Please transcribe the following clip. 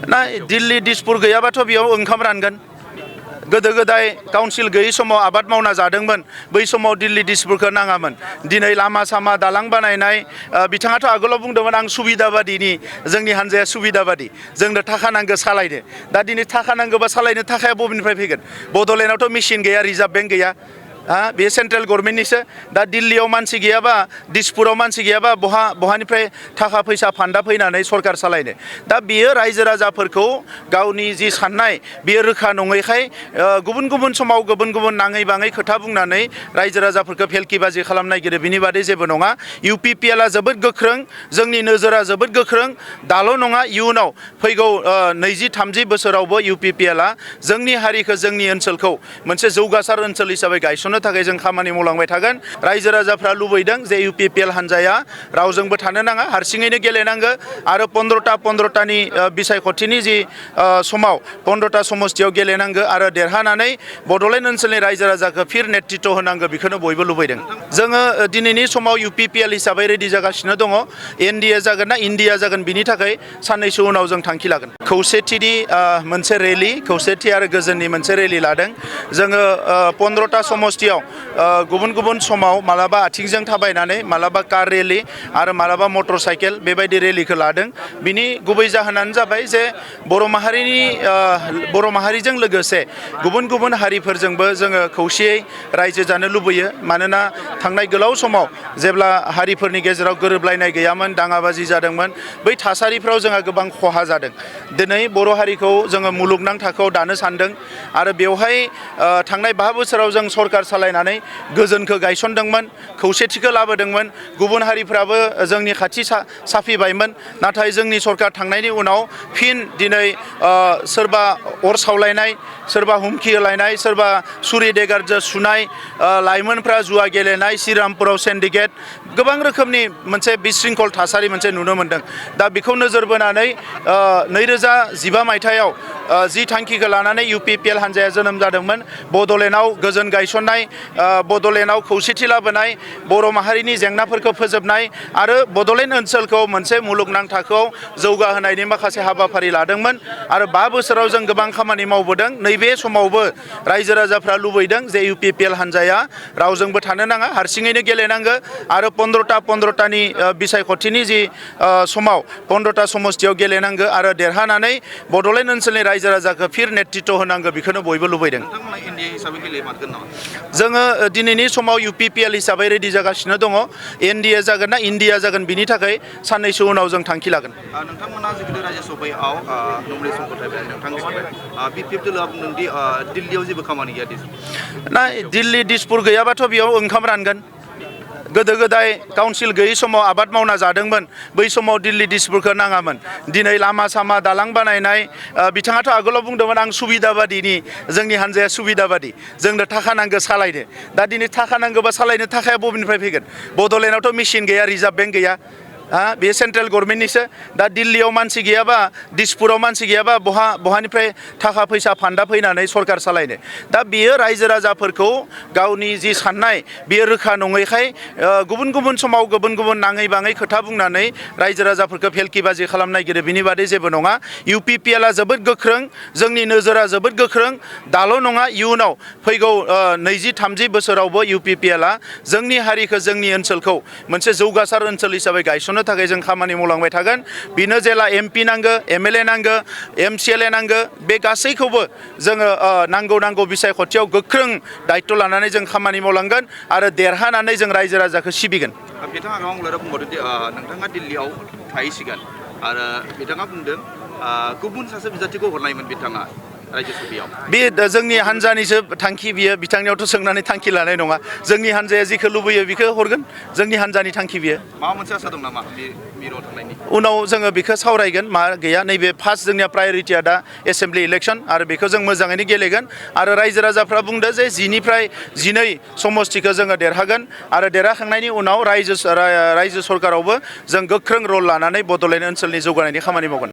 ना दिल्ली दिसपुर गैयाबाथ' बेयाव ओंखाम रानगोन गोदो गोदाय काउन्सिल गैयै समाव आबाद मावना जादोंमोन बै समाव दिल्ली दिसपुरखौ नाङामोन दिनै लामा सामा दालां बानायनाय बिथाङाथ' आगोलाव बुंदोंमोन आं सुबिदाबादिनि जोंनि हान्जाया सुबिदाबादि जोंनो थाखा नांगौ सालायनो दा दिनै थाखा नांगौबा सालायनो थाखाया बबेनिफ्राय फैगोन बड'लेण्डआवथ' मेसिन गैया रिजार्भ बेंक गैया बे सेन्ट्रेल गभर्नमेन्टनिसो दा दिल्लीयाव मानसि गैयाबा दिसपुराव मानसि गैयाबा बहानिफ्राय थाखा फैसा फान्दा फैनानै सरकार सालायनो दा बियो रायजो राजाफोरखौ गावनि जि साननाय बियो रोखा नङैखाय गुबुन गुबुन समाव गुबुन गुबुन नाङै बाङै खोथा बुंनानै रायजो राजाफोरखौ फेलकिबाजि खालामनो नागिरो बिनि बादै जेबो नङा UPPLआ जोबोद गोख्रों जोंनि नोजोरा जोबोद गोख्रों दाल' नङा इयुनाव फैगौ 20-30 बोसोरावबो UPPLआ जोंनि हारिखौ जोंनि ओनसोलखौ मोनसे जौगासार ओनसोल हिसाबै गायसननो थाखाय जों खामानि मावलांबाय थागोन रायजो राजाफ्रा लुबैदों जे UPPL हान्जाया रावजोंबो थानो नाङा हारसिङैनो गेलेनांगो आरो 15टानि बिसायख'थिनि जि समाव 15टा समस्तियाव गेलेनांगो आरो देरहानानै बड'लेण्ड ओनसोलनि रायजो राजाखौ फिर नेतृत्व होनांगो बेखौनो बयबो लुबैदों जोङो दिनैनि समाव UPPL हिसाबै रेडि जागासिनो दङ NDA जागोन ना इन्डिया जागोन बिनि थाखाय साननैसो उनाव जों थांखि लागोन खौसेथिनि मोनसे रेलि खौसेथि आरो गोजोननि मोनसे रेलि लादों जोङो 15टा समस्ति गुबुन गुबुन समाव मालाबा आथिंजों थाबायनानै मालाबा कार रेलि आरो मालाबा मटर साइकेल बेबायदि रेलिखौ लादों बिनि गुबै जाहोनानो जाबाय जे बर' माहारिजों लोगोसे गुबुन गुबुन हारिफोरजोंबो जोङो खौसेयै रायजो जानो लुबैयो मानोना थांनाय गोलाव समाव जेब्ला हारिफोरनि गेजेराव गोरोबलायनाय गैयामोन दाङाबाजि जादोंमोन बै थासारिफ्राव जोंहा गोबां खहा जादों दिनै बर' हारिखौ जोङो मुलुगनां थाखोआव दानो सानदों आरो बेवहाय थांनाय 5 बोसोराव जों सरकार सालायनानै गोजोनखौ गायसनदोंमोन खौसेथिखौ लाबोदोंमोन गुबुन हारिफ्राबो जोंनि खाथि साफिबायमोन नाथाय जोंनि सरकार थांनायनि उनाव फिन दिनै सोरबा अर सावलायनाय सोरबा हुमखि होलायनाय सोरबा सुरि देगारजों सुनाय लाइमोनफ्रा जुवा गेलेनाय श्रीरामपुराव सिन्डिकेट गोबां रोखोमनि मोनसे बिशृंखल थासारि मोनसे नुनो मोन्दों दा बेखौ नोजोर बोनानै 2015 मायथाइयाव जि थांखिखौ लानानै UPPL हान्जाया जोनोम जादोंमोन बड'लेण्डआव गोजोन गायसननाय बड'लेण्डआव खौसेथि लाबोनाय बर' माहारिनि जेंनाफोरखौ फोजोबनाय आरो बड'लेण्ड ओनसोलखौ मोनसे मुलुगनां थाखोआव जौगाहोनायनि माखासे हाबाफारि लादोंमोन आरो 5 बोसोराव जों गोबां खामानि मावबोदों नैबे समावबो रायजो राजाफ्रा लुबैदों जे UPPL हान्जाया रावजोंबो थानो नाङा हारसिङैनो गेलेनांगो आरो 15टानि बिसायख'थिनि जि समाव 15टा समस्तियाव गेलेनांगो आरो देरहानानै बड'लेण्ड ओनसोलनि रायजो राजाखौ फिर नेतृत्व होनांगो बेखौनो बयबो लुबैदों जोङो दिनैनि समाव UPPL हिसाबै रेडि जागासिनो दङ NDA जागोन ना इन्डिया जागोन बिनि थाखाय साननैसो उनाव जों थांखि लागोन नोंथांमोना जिहेतु रायजो सभायाव नमिनेसन गथायबाय नोंथांनिफ्राय BPF दोलोआ बुंदों दि दिल्लीयाव जेबो खामानि गैया ना दिल्ली दिसपुर गैयाबाथ' बेयाव ओंखाम रानगोन गोदो गोदाय काउन्सिल गैयै समाव आबाद मावना जादोंमोन बै समाव दिल्ली दिसपुरखौ नाङामोन दिनै लामा सामा दालां बानायनाय बिथाङाथ' आगोलाव बुंदोंमोन आं सुबिदाबादिनि जोंनि हान्जाया सुबिदाबादि जोंनो थाखा नांगौ सालायनो दा दिनै थाखा नांगौबा सालायनो थाखाया बबेनिफ्राय फैगोन बड'लेण्डआवथ' मेसिन गैया रिजार्भ बेंक गैया बे सेन्ट्रेल गभर्नमेन्टनिसो दा दिल्लीयाव मानसि गैयाबा दिसपुराव मानसि गैयाबा बहानिफ्राय थाखा फैसा फान्दा फैनानै सरकार सालायनो दा बियो रायजो राजाफोरखौ गावनि जि साननाय बियो रोखा नङैखाय गुबुन गुबुन समाव गुबुन गुबुन नाङै बाङै खोथा बुंनानै रायजो राजाफोरखौ फेलकिबाजि खालामनो नागिरो बिनि बादै जेबो नङा UPPLआ जोबोद गोख्रों जोंनि नोजोरा जोबोद गोख्रों दाल' नङा इयुनाव फैगौ 20-30 बोसोरावबो UPPLआ जोंनि हारिखौ जोंनि ओनसोलखौ मोनसे जौगासार ओनसोल हिसाबै गायसननो थाखाय जों खामानि मावलांबाय थागोन बिनो जेला MP नांगो MLA नांगो MCLA नांगो बे गासैखौबो जोङो नांगौ बिसायख'थियाव गोख्रों दायित्व लानानै जों खामानि मावलांगोन आरो देरहानानै जों रायजो राजाखौ सिबिगोन बिथाङा गोबां बुंबावदों दि नोंथाङा दिल्लीयाव थाहैसिगोन आरो बिथाङा बुंदों गुबुन सासे बिजाथिखौ हरनायमोन बिथाङा रायजो सभायाव बे जोंनि हान्जानिसो थांखि बियो बिथांनियावथ' सोंनानै थांखि लानाय नङा जोंनि हान्जाया जिखौ लुबैयो बेखौ हरगोन जोंनि हान्जानि थांखि बियो माबा मोनसे आसा दं नामा मिरुआव थांनायनि उनाव जोङो बेखौ सावरायगोन मा गैया नैबे फार्स्ट जोंनिया प्रायरिटिया दा एसेम्बलि इलेक्सन आरो बेखौ जों मोजाङैनो गेलेगोन आरो रायजो राजाफ्रा बुंदों जे 10निफ्राय 12 समस्तिखौ जोङो देरहागोन आरो देरहाखांनायनि उनाव रायजो सरकारावबो जों गोख्रों रल लानानै बड'लेण्ड ओनसोलनि जौगानायनि खामानि मावगोन